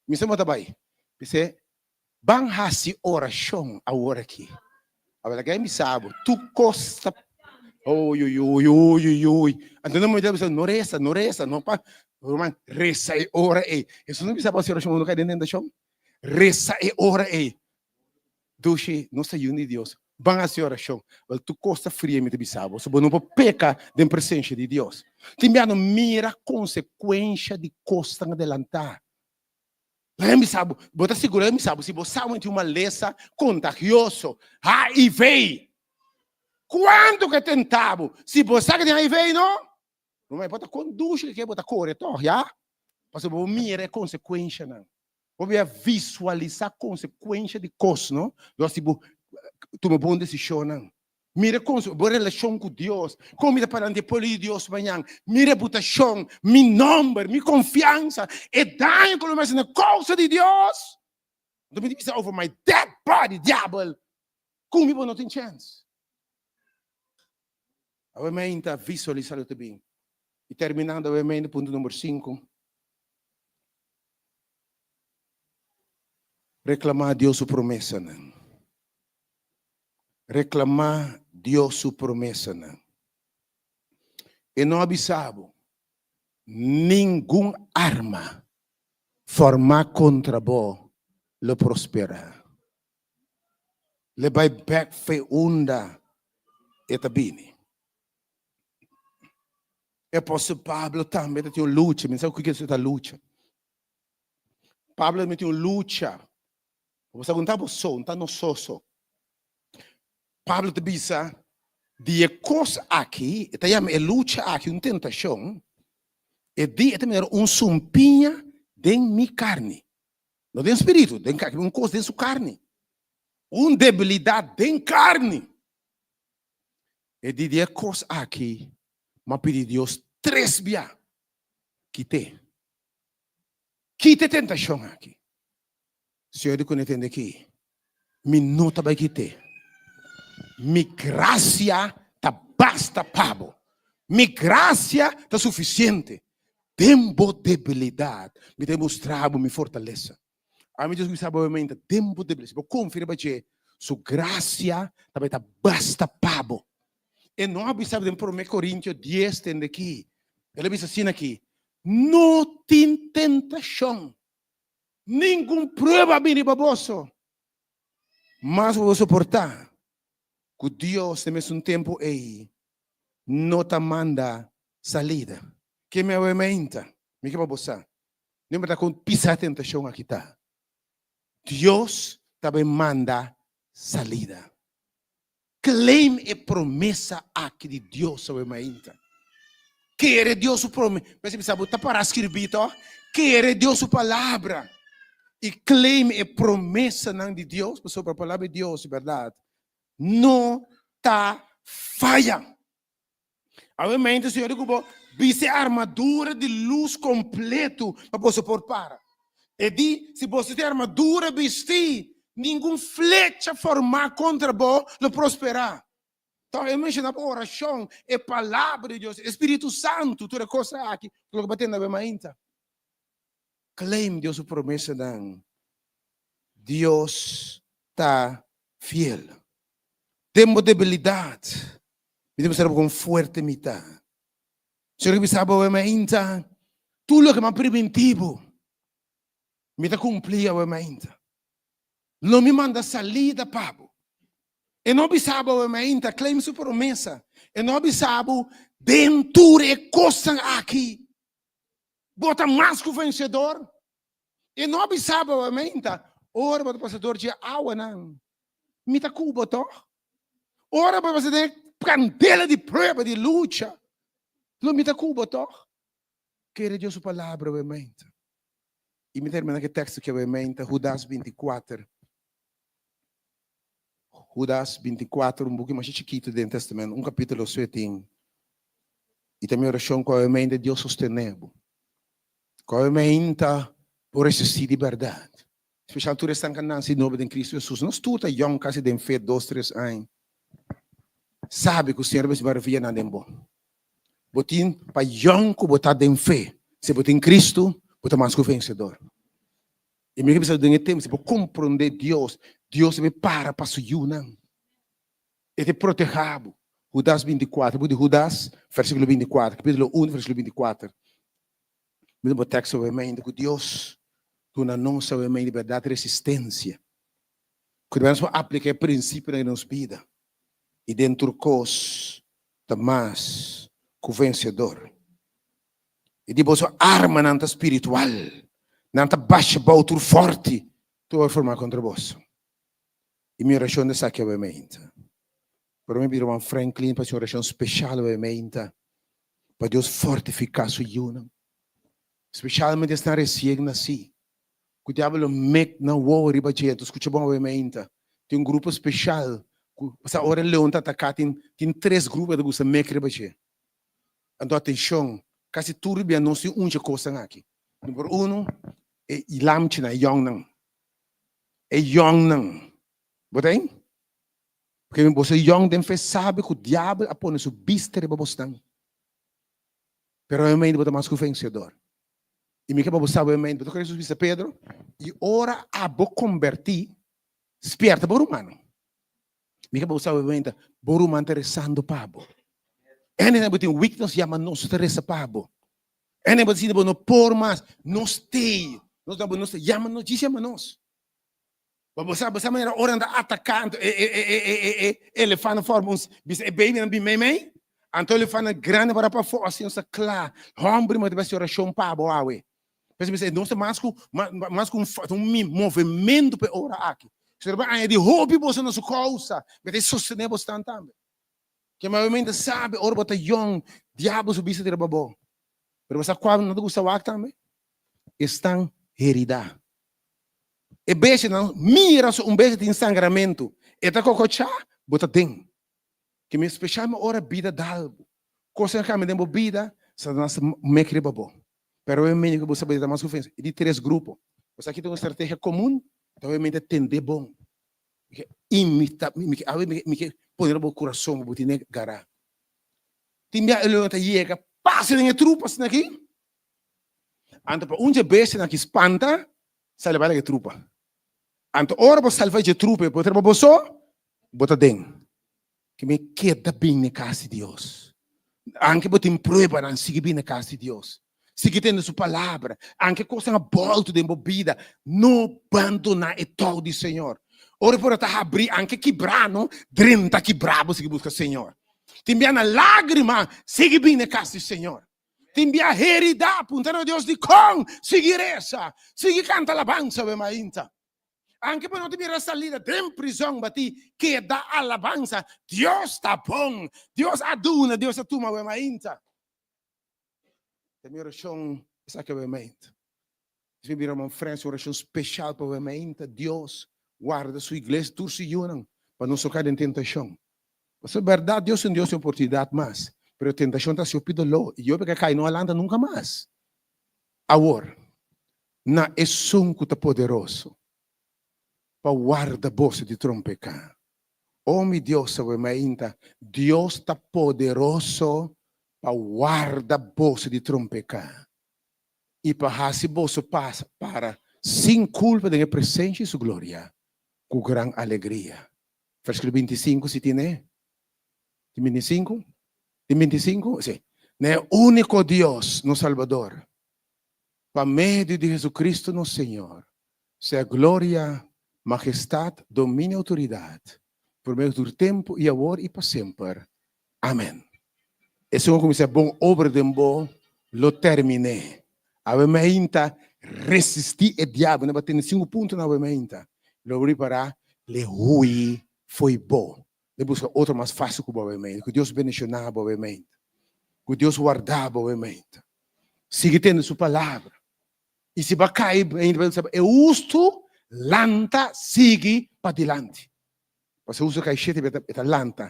Mi sa bo ta bai. Bis'é, Ban hasi orashon awor aki. Awor laga mi sa bo, tur kos ta Oy oy oy oy oy oy. Anto nan momento bisa, no resa, no resa, no pa. Ruman, resa e ora ei. Hesus no bisa bo hasi orashon bo no kai den tentashon. Resa e ora ei. Dushi, nos ta yun di Dios. Ban hasi orashon. Wel, tur kos ta fria, mi ta bisa bo. So bo no por peka den presensia di Dios. Tin bia no mira konsekuensha di kosnan adelantá. Laga mi bisa bo, bo ta sigurá mi bisa bo, si bo sa bo tin un malesa kontagioso, HIV, kuantu ke tenta bo? Si bo sa ke tin HIV, no? Ruman, e por ta kondushi ke bo ta kore tòg, ya? Pasobra bo mira e konsekuenshanan. Bo bia visualisá konsekuensha di kos, no? Dor si bo tuma bon desishonnan. Mira kon bo relashon ku Dios, kon mi ta para ante e pueblo di Dios mañan, mi reputashon, mi nòmber, mi konfiansa, e daño ku lo mi hasi na kousa di Dios. Anto mi ta bisa over my dead body, diabel, ku mi bo no tin chèns. Awe mi ta visualisá lo ta bin. I terminando awe mi punto number sinku. Reklamá Dios su promesanan. Reklamá Dios su promesanan. E no a bisa bo, Ningun arma formá kontra bo lo prosperá. Lo e bai bèk fe unda e ta bini. E apòstel Pablo tambe ta tin un lucha. Mi sa ku kiko ta lucha. Pablo tambe tin un lucha. Bo sa ku no ta bo so, no ta nos so so. Pablo ta bisa di e kos aki, e ta yama e lucha aki un tentashon, e di e ta manera un sumpiña den mi karni. No den spiritu, den karni, un kos den su karni. Un debilidat den karni. E di di e kos aki, m'a pidi Dios tres bia, kit'é. Kita e tentashon aki. Señor di ku ne tende aki, Mi no ta bai kit'é. Mi grasia ta basta pa bo. Mi grasia ta sufisiente. Den bo debilidat mi ta mustra bo mi fortalesa. Ami Dios kuminsá bo mente den bo debilidat. Si bo konfia riba dje, su grasia ta bai ta basta pa bo. E no a bisa den Promé Korintio dies tende aki. El a bisa asina aki, No tin tentashon, ningun prueba a bini riba boso, mas bo por soportá ku Dios den mesun tempu ei no ta manda salida. Ke mi awe meinta, mi ke pa bo sa, no importa kon pisá e tentashon aki ta, Dios ta bai manda salida. Claim e promesa aki di Dios awe mainta. Kere Dios su prome. Mester bisa bo ta para skirbi to. Kere Dios su palabra. I claim e promesanan di Dios, pasobra palabra di Dios, berdad, no ta faya. Awe mainta Señor di ku bo bisti e armadura di lus kompletu pa boso por para. E di, si boso tin armadura bistí, ningun flecha formá kontra bo lo prosperá. Tòg e menshoná bo orashon, e Palabra di Dios, e Spiritu Santu, tur e kosnan aki ku loke bo tende awe mainta. Claim Dios su promesanan. Dios ta fiel. Den bo debilidat, mi ta mustra bo kon fuerte mi ta. Señor a bisa bo awe mainta, tur loke mi a primintí bo, mi ta kumplí awe mainta. Lo mi manda salida pa bo. E no a bisa bo awe mainta, claim su promesa. E no a bisa bo den tur e kosnan aki, bo ta mas ku vensedor. E no a bisa bo awe mainta, ora bo ta pasa dor dje awanan, mi ta ku bo tòg. Ora bo pasa den e kandela di prueba, di lucha, lo mi ta ku bo tòg. Kere Dios su palabra awe mainta. I mi termina ku e teksto ku awe meinta, Hudas 24. Hudas 24, un buki masha chikitu den Testament, un kapítulo so e tin. I ta mi orashon ku awe meinta Dios sostené bo. Ku awe meinta bo resistí di bèrdat. Spesial tur esnan ku a nase di nobo den Kristu Hesus. Nos tur ta yòn kasi den fe dos, tres aña. Sabi ku Señor a bisa maravianan den bo. Bo tin pa yòn ku bo ta den fe. Si bo tin Kristu, bo ta mas ku vensedor. I mi ke bisa den e tempu, si bo komprondé Dios, Dios ta para pa su yunan. E ta protehá bo. Hudas 24, buku di Hudas, versíkulo 24, kapítulo 1, versíkulo 24. Mi ta bo teksto awe ku Dios duna nos awe di bèrdat resistensia. Ku nos por apliká e prinsipionan den nos bida i den tur kos ta mas ku vensedor. I di boso armanan ta spiritual, nan ta basha bou tur fòrti tur wòrdu formá kontra boso. I mi orashon ta esaki awe meinta. Pero mi pidi ruman Franklin pa hasi un orashon speshal awe meinta pa Dios fortifiká su yunan, speshalmente esnan resien nasí. Ku diabel lo mek nan wowo riba dje. Enton skucha bon awe meinta. Tin un grupo speshal ku sa ora e leon ta ataká tin tin tres grupo ku ta gusta mek riba dje. Anto atenshon, kasi tur bia nos tin un dje kosnan aki. Number uno, e lamchinan, e yòngnan. E yòngnan. Bo ta ein? Pasobra boso yòn den fe sabi ku diabel a pone su bista riba bosnan. Pero awe meinta bo ta mas ku vensedor. I mi ke pa bo sa bo mente, bo ta kore Jesus bisa Pedro, i ora abo kombertí, spierta bo rumannan. Mi ke pa bo sa bo mente, bo ruman ta resando pa bo. Anytime bo tin weakness, yama nos, nos ta resa pa bo. Anytime bo ta sinti bo no por mas, nos t'ei. Nos ta bo, nos ta, yama nos, djis yama nos. Bo bo sa, bo sa manera ora nan ta ataká, anto e e e e e e e elefantnan forma un, bisa e babynan bin meimei, anto e elefantnan grandi para pafó, asina nos ta kla. Hòmber mi ta hasi orashon pa bo awe. P'esei mi bisa, nos ta mas ku mas ku un un movementu pa e ora aki. Señor por añadí hopi boso na su kousa, mi ta sostené bosnan tambe. Ke mayormente sabi ora bo ta yòn, diabel su bista tira pa bo. Pero bo sa kua no ta gusta wak tambe? Esnan heridá. E bestianan mira su un bestia tin sangramentu, e ta kokochá, bo ta den. Ke mi speshalmente ora bida dal bo, kosnan kambia den bo bida, Satanas ta mek riba bo. Pero e mene ku bo sa bo ta mas ku vense. E di tres grupo. Bo sa ki ta un strategia komun? Ta obviamente tende bon. Mi ke imita, mi ke awe mi ke pone riba bo kurason, bo tene gará. Tin bia e leon ta yega pasa den e trupa asina aki. Anto pa un dje bestianan ki spanta, sali bai laga e trupa. Anto ora bo salva dje trupa i bo ta riba bo so, bo ta den. Ke mi keda bin na e kas di Dios. Anke bo tin pruebanan, sigui bin na e kas di Dios. Sigui tende su palabra. Anke kosnan a bòltu den bo bida, no bandoná e tou di Señor. Ora por a ta habrí, anke kibrá no, drenta kibrá bo sigui buska Señor. Tin bia na lágrima, sigui bin na e kas di Señor. Tin bia heridá, puntra na Dios dikon, sigui resa, sigui kanta alabansa awe mainta. Anke bo no ta mira salida den prizòn, bati keda alabansa, Dios ta bon, Dios a duna, Dios a tuma awe mainta. Ta mi orashon esaki awe mainta. Mi bira un ofresa, un orashon speshal pa awe mainta, Dios warda su iglesia, tur su yunan, pa no soká den tentashon. Pasobra bèrdat Dios ta un Dios di oportunidat mas, pero tentashon ta hasi hopi doló, i hopi ku a kai no a lanta nunka mas. Awor, na esun ku ta poderoso pa warda boso di trompeká. O mi Dios, awe mainta, Dios ta poderoso pa warda boso di trompeká i pa hasi boso pas para sin kulpa den e presensia di su gloria ku gran alegria. Versíkulo 25, si tine? Tin 25? Tin 25? Si. Na e úniko Dios, nos Salbador, pa medio di Jesucristo nos Señor, sea gloria, majestat, dominio i outoridat, promé tur tempu i awor i pa semper. Amen. Esun ku kuminsá bon obra den bo lo termin'é. Awe mainta resistí e diabel. Nan tene sinku punto na awe mainta. Lo bo ripará le hui fo'i bo. Le buska otro mas fásil ku bo awe mainta. Ku Dios bendishoná bo awe mainta. Ku Dios warda bo awe mainta. Sigui tende su palabra. I si bo a kai, e hustu lanta sigui padilanti. Pasobra e hustu kai shete bes, e ta lanta,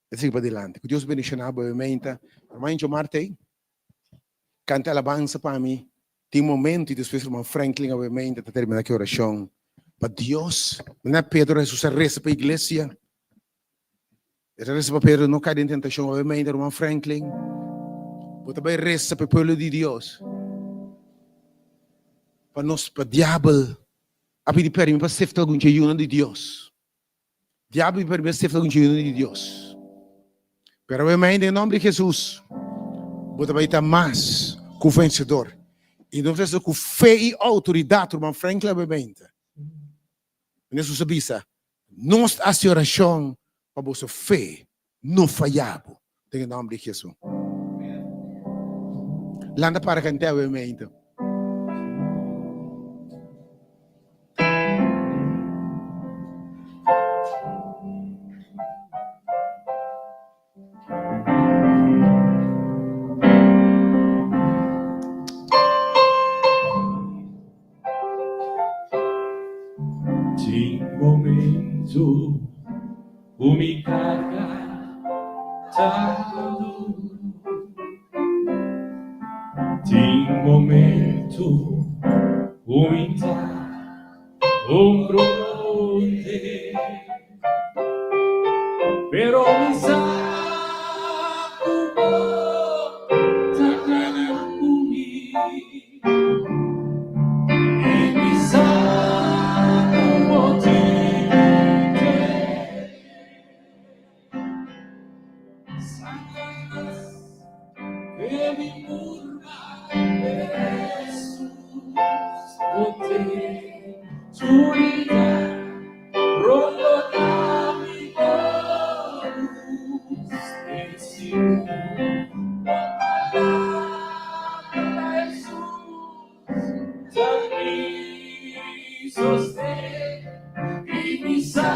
e ta sigui padilanti. Ku Dios bendishoná bo menta. Ruman Incho Marte, kanta alabansa pa mi. Tin momento i despues ruman Franklin awe menta ta terminá ku e orashon pa Dios. Manera Pedro Hesus a resa pa iglesia. E ta resa pa Pedro no kai den tentashon. Awe menta ruman Franklin, bo ta bai resa pa e pueblo di Dios. Pa nos, pa diabel a pidi permi pa sefta algun dje yunan di Dios. Diabel pidi permi pa sefta algun dje yunan di Dios. Pero awe menta den nomber di Jesus, bo ta bai ta mas ku vensedor. I nos resa ku fe i outoridat, ruman Franklin awe menta. Jesus a bisa, Nos ta hasi orashon pa boso fe no faya bo. Den e nòmber di Hesus. Lanta para kant'é awe meinta. Tin momento ku mi karga ta duru. Tin momento ku mi ta komprondé. Pero mi sa ku bo ta kana ku mi. I mi sa ku bo tin mi Satanas ke mi murba Hesus bo tin suridat Rondona mi bo lus den sigur Bo palabra Hesus ta mi sosten I mi sa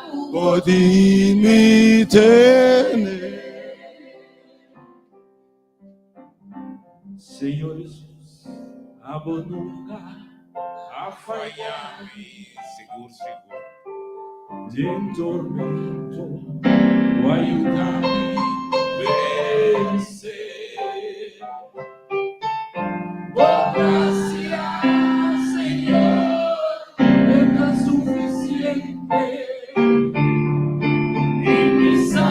ku bo tin mi tene. Señor Hesus, abo nunca a faya mi. Sigur, sigur. Den tormento, bo a yuda mi vense. Bo gracia, Señor, e ta suficiente. I mi sa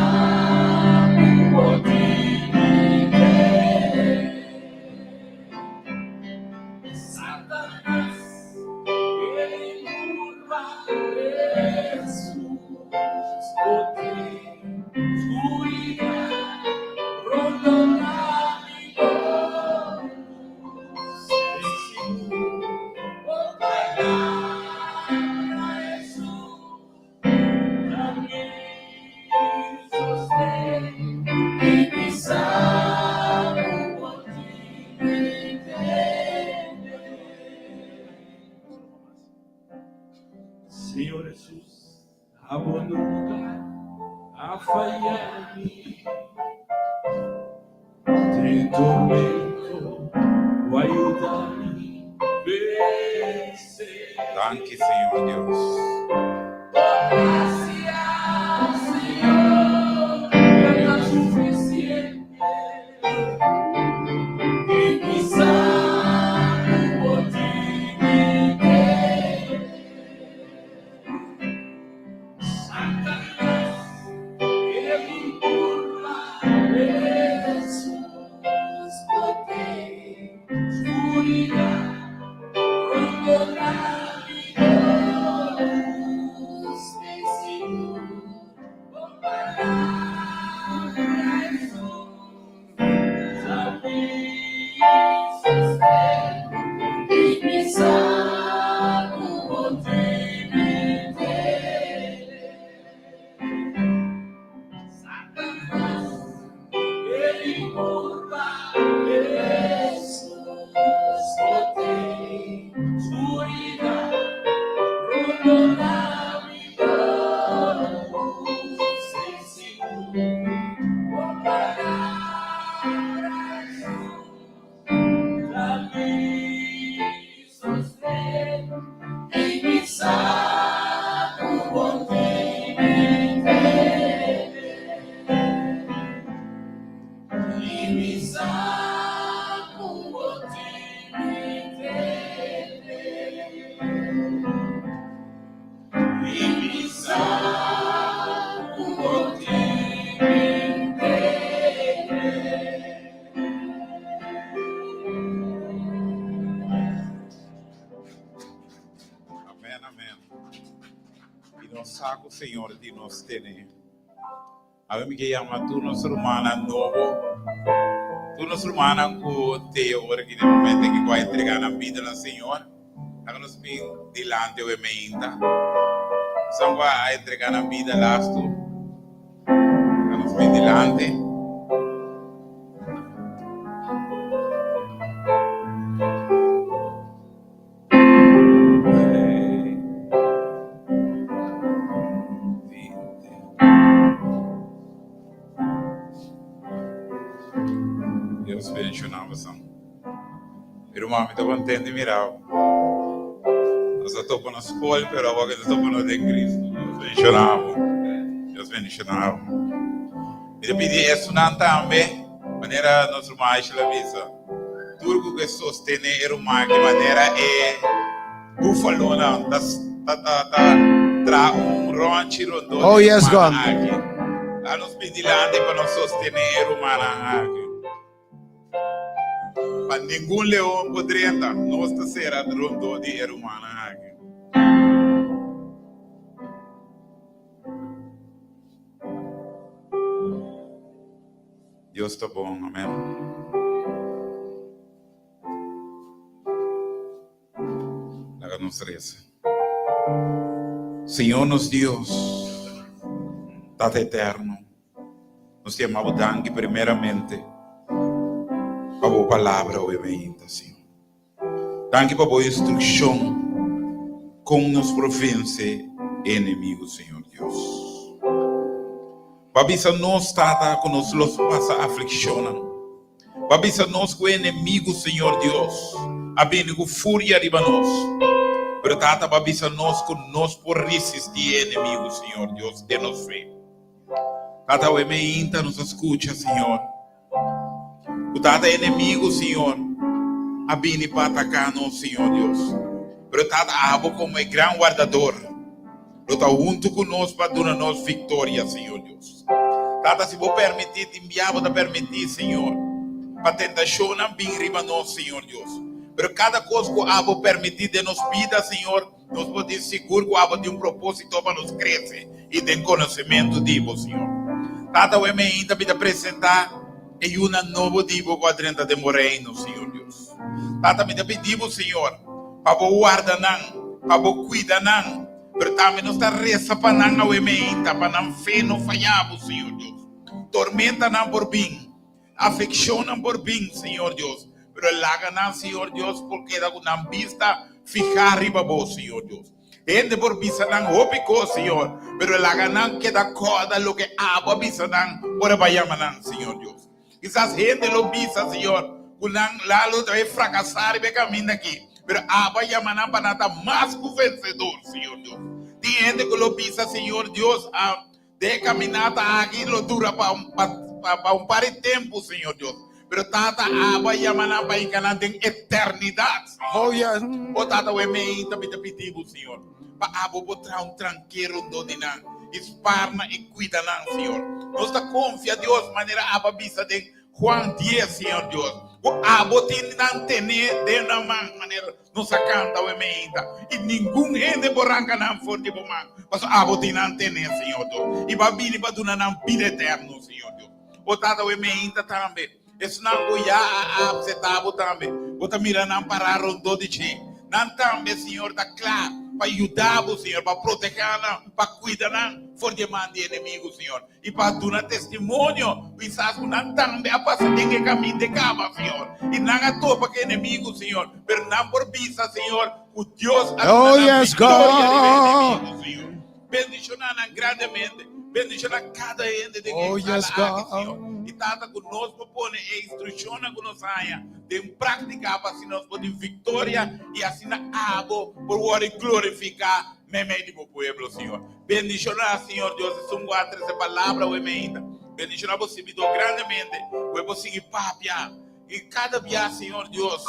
ku bo tin mi tene. Satanas kere burla Hesus, bo tin skuridat rondona mi bo lus den sigur bo palabra Hesus ta mi sosten i mi sa ku bo tin mi tene. Señor Hesus, abo nunca a faya mi. Den tormento bo a yuda mi vense. Danki Señor Dios. Bo gracia, Señor, ta suficiente. I mi sa ku bo tin mi tene. Satanas ke mi burla, Hesus bo tin skuridat rondona mi bo lus den. ku Señor di nos tene. Awe mi ke yama tur nos rumannan nobo, tur nos rumannan ku te ora ki den momento aki ku a entrega nan bida na Señor. Laga nos bin dilanti awe meinta. Esun ku a entrega nan bida lastu, laga nos bin dilanti. Dios bendiciona boso. Mi ruman, mi ta contento di mira bo. Nos a topa na school, pero awor nos a topa nos den Cristo. Dios bendiciona bo. Dios bendiciona bo. Mi ta pidi esunnan tambe, manera nos ruman Aishel a bisa, tur ku ke sostené e ruman aki manera e búfalonan ta ta ta ta traha un rònchi rondó Oh, di e yes, rumannan God. aki. Laga nos bin dilanti pa nos sostené e rumannan aki. Pa ningun leon por drenta, nos ta sera rondó di e rumannan aki. Dios ta bon, amen. Laga nos reza. Señor nos Dios, Tata Eterno, nos ta yama bo danki primeramente pa bo palabra hoy mainta, Señor. Danki pa bo instrukshon kon nos por vense e enemigu, Señor Dios. Bo a bisa nos, Tata, ku nos lo pasa aflikshonnan. Bo a bisa nos ku e enemigu, Señor Dios, a bini ku furia riba nos. Pero, Tata, bo a bisa nos ku nos por risistí e enemigu, Señor Dios, den nos fe. Tata, awe meinta nos a skucha, Señor. Ku tata enemigu, Señor, a bini pa ataká nos, Señor Dios. Pero tata abo komo e gran wardador lo ta huntu ku nos pa duna nos viktoria, Señor Dios. Tata, si bo permití, tin bia bo ta permití, Señor, pa tentashonnan bin riba nos, Señor Dios. Pero kada kos ku abo permití den nos bida, Señor, Nos por tin sigur ku abo tin un propósito pa nos krese i den konosementu di bo, Señor. Tata, awe meinta mi ta presentá e yunan nobo di bo ku a drenta den bo Reino, Señor Dios. Tata, mi ta pidi bo, Señor, pa bo warda nan, pa bo kuida nan, pero tambe nos ta resa pa nan awe meinta, pa nan fe no faya bo, Señor Dios. Tormentanan por bin, Aflikshonnan por bin, Señor Dios, pero laga nan, Señor Dios, por keda ku nan bista fihá riba Bo, Señor Dios. Hende por bisa nan hopi kos, Señor, pero laga nan keda kòrda loke Abo a bisa nan ora Bo a yama nan, Señor Dios. Kisas hende lo bisa, Señor, ku nan la lo ta bai frakasá riba e kaminda aki, pero Abo a yama nan pa nan ta mas ku vensedor, Señor Dios. Tin hende ku lo bisa, Señor Dios, a Den e caminata aki lo dura pa un pa un par di tempu, Señor Dios. Pero Tata, abo a yama nan pa hinca nan den eternidad, Señor. Oh, yes. O Tata, we meinta mi ta pidi bo, Señor, pa abo bo traha un tranke rondó di nan i spar nan i cuida nan, Señor. Nos ta confia, Dios, manera abo a bisa den Juan dies, Señor Dios, cu abo tin nan tene den nan man, manera Nos a kanta awe meinta, i ningun hende por ranka nan for di bo man, pasobra abo tin nan tene, Señor Dios, i bo a bini pa duna nan bida eterno, Señor Dios. O Tata, awe meinta tambe, esnan ku ya a apseta bo tambe, bo ta mira nan pará rondó di dje. Nan tambe, Señor, ta kla pa yuda bo, Señor, pa protehá nan, pa kuida nan for di e man di enemigu, Señor. I pa duna testimonio, kisas ku nan tambe a pasa den e kamin de kaba, Señor, i nan a topa ku enemigu, Señor, pero nan por bisa, Señor, ku Dios a duna Oh, nan yes, viktoria riba e God. enemigu, Señor. Bendishoná nan grandemente. Bendishoná kada hende den e Oh, yes, sala aki, God. Señor. I Tata, ku nos por pone e instrukshonnan ku nos haña den práktika pa asina nos por tin viktoria i asina abo por wòrdu glorifiká meimei di bo pueblo, Señor. Bendiciona, Señor Dios, esun cu a trece palabra awe meinta. Bendiciona bo sirbidor grandemente, cu e por sigui papia. Y cada bia, Señor Dios,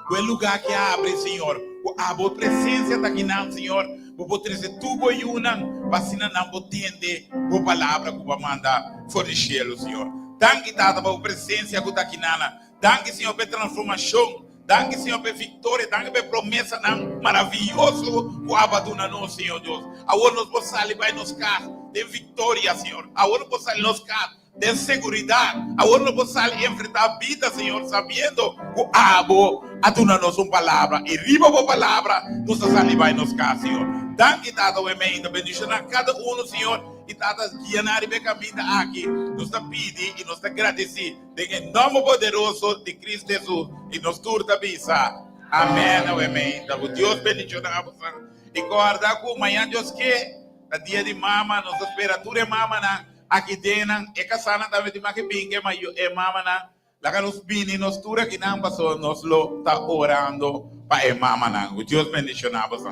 cu e lugar ki a abri, Señor, cu abo presencia ta akinan, Señor, bo por trece tur bo yunan, pa asina nan por tende bo palabra cu bo a manda for di cielo, Señor. Danki, Tata, pa bo presencia cu ta akinana. Danki, Señor, pa e transformacion. Danki, Señor, pa e viktoria. Danki pa e promesanan maravioso ku abo a duna nos, Señor Dios. Awor nos por sali bai nos kas den viktoria, Señor. Awor nos por sali nos kas den seguridat. Awor nos por sali enfrentá bida, Señor, sabiendo ku abo a duna nos un palabra i riba bo palabra nos ta sali bai nos kas, Señor. Danki, Tata, awe meinta. Bendishoná kada uno, Señor, i Tata, guia nan riba e kaminda aki. Nos ta pidi i nos ta gradisí den e nòmber poderoso di Cristo Hesus i nos tur ta bisa, Amèn. Awe meinta. Ku Dios bendishoná boso. I kòrda ku mañan Dios ke, ta dia di mama, nos ta spera tur e mamanan aki den nan, e kasánan tambe tin mas ke bin ke mayo e mamanan, laga nos bini nos tur akinan pasobra nos lo ta orando pa e mamanan. Ku Dios bendishoná boso.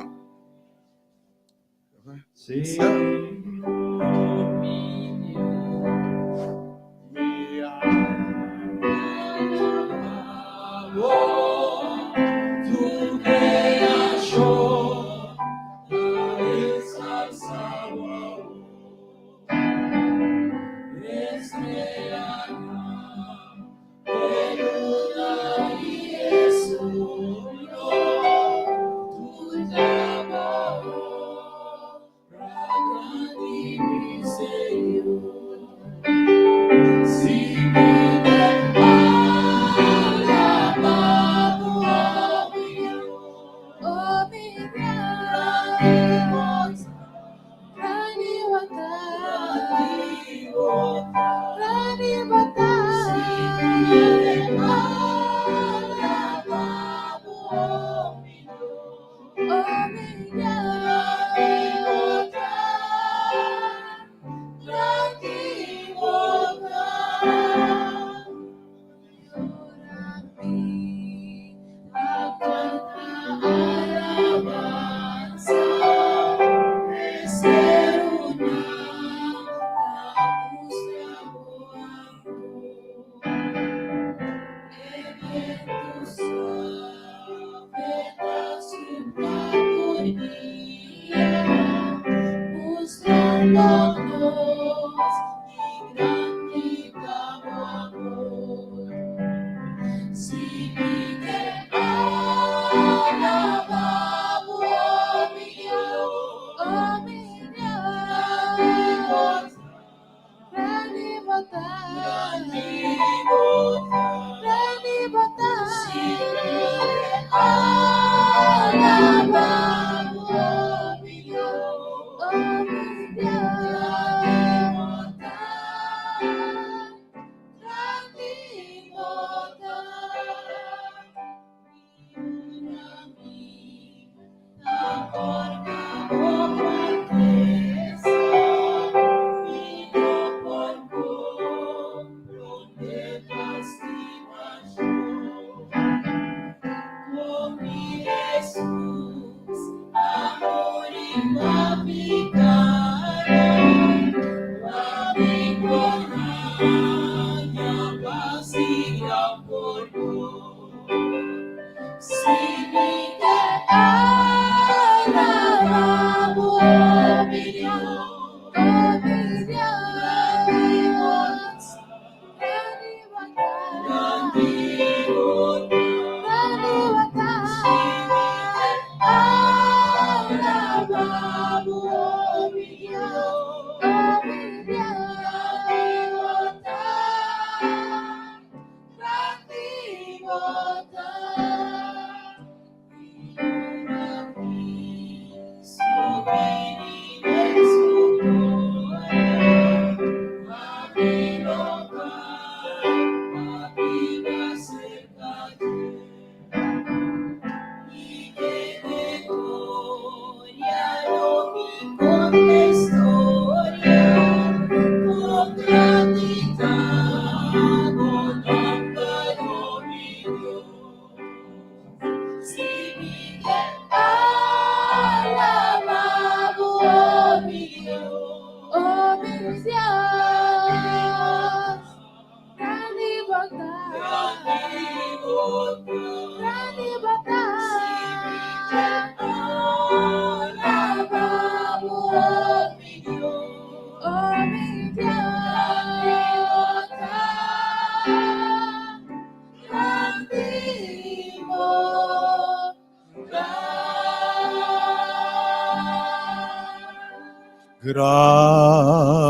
Grandi.